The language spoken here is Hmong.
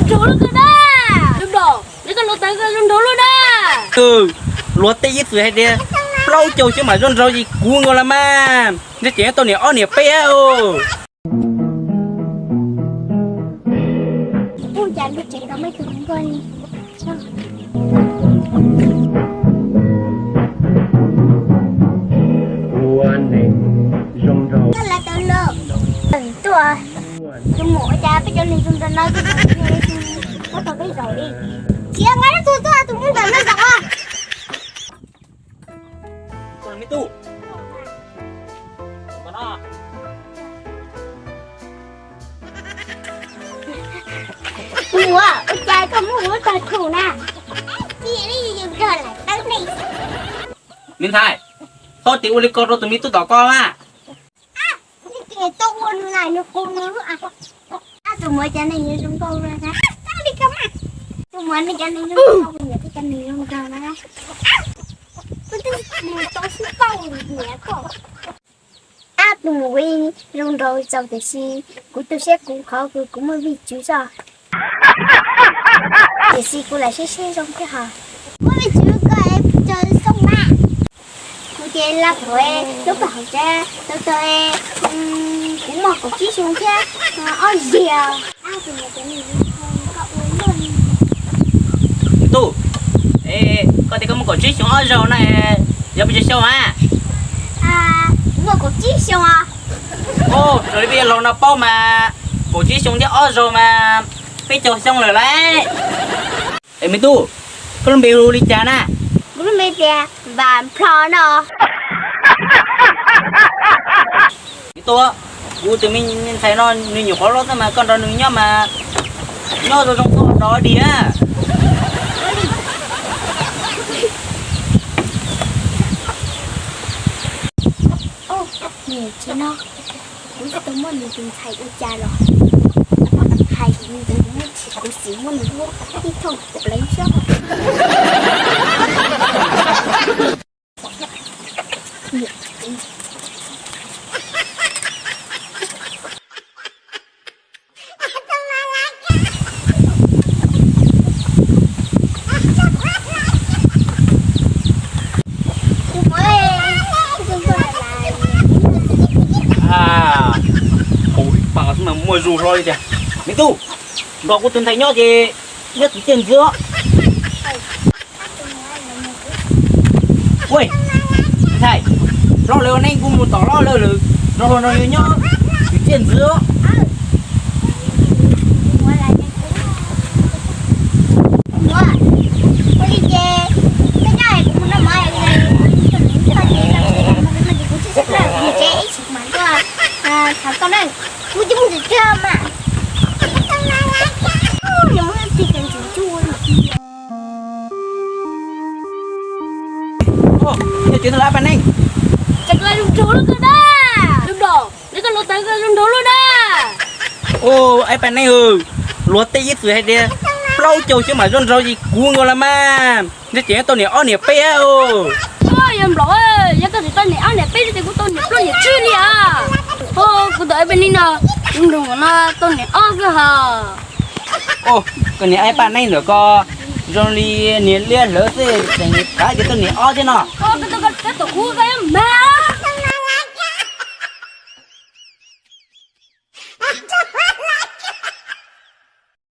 Zoo nraug luaj koj na. Zoo nraug, neb koj luag tawv koj zoo nraug luaj na. Luag tej ib txwm hais tias plaub caug xyoo mam zoo nraug ces kuv nkaus los mas, ntshe tseem tau niam ob niam peb os. Ua neeg zoo nraug. Tuaj, tus muam ua cas peb cov neeg zoo nraug no, muab tau peb zaum li. Tsis nqa tus tuaj, tus muab ntawm no zaum. Tus muam, ua cas koj muab kuv tog thuam na? Cia li yus nrog lawm tawb neeg. Me ntxhais, txhob tim ua li ko rau tus me tub tom ko mas. Tau ua nws lawm nws qus nws lub. Tus muam cov neeg zoo nkauj na. Tus muam nej cov neeg zoo nkauj, kuv nyiam tej cov neeg zoo nraug na. Kuv twb mus tau sib pauj nyiam koj. Ab, tus muam zoo nraug txaus tiam sis kuv tu siab kuv qhov kuv muaj vij tswv xwb. Tiam sis kuv lam saib saib zoo thiab hos. Muaj vij tswv koj es tsaws xoo mas. Kuv ces laj phom lub paj hauv tsev tau tau, kuv muaj kaum tsib xyoo thiab ob zeg. Tub, koj tias koj muaj kaum tsib xyoo ob zaug na, yog pes tsawg xyoo a? Kuv muaj kaum tsib xyoo. Raws li peb laus no paub mas, kaum tsib xyoo thiab ob zaug mas peb caug xyoo lawm lauj. Es me tub, koj lub npe hu li cas na? Kuv lub npe tias Vam Nplho no. Me tub, kuv tus me ntxhais no nws nyuam qhuav loj xwb mas koj nrog nws nyob mas nyob zoo zoo xwb, nrog dig na. Tsis no, kuv tsis tau muaj nws tus ntxhais ua cas los hais nws tus ntxhais, kuv xav muaj nws lub ib thooj pleev xwb. Ua ib pas xwb mas muaj zog hlo li tiag. Me tub, nrog kuv tus ntxhais nyob ces nyob kwv txiaj ntxwv os. Ua, ntxhais, hlob lawv ua neeb kuv mus tom hlob lawv lawm, nrog luag nrog yus nyob kwv txiaj ntxwv os. Yog tsev ntawd lawm Paj Neej. Zoo nraug luaj koj na. Zoo nraug, neb koj luag tawv koj zoo nraug luaj na. Ua, Paj Neej, luag tej ib txwm hais tias plaub caug xyoo mam zoo nraug ces kuv nkaus los mas, ntshe tseem tau niam ob niam peb os. Yog nplaum, yog koj tseem tau niam ob niam peb ces kuv tau niam plaub niam tsib li os. Kuv tus Paj Neej no, kuv nrog no tau niam ob xwb hos. Koj niam Paj Neej ntawm ko zoo li niag liab hlawv xwb, tseem kav tias tau niam ob thiab no. Koj tus kub koj yuav mag.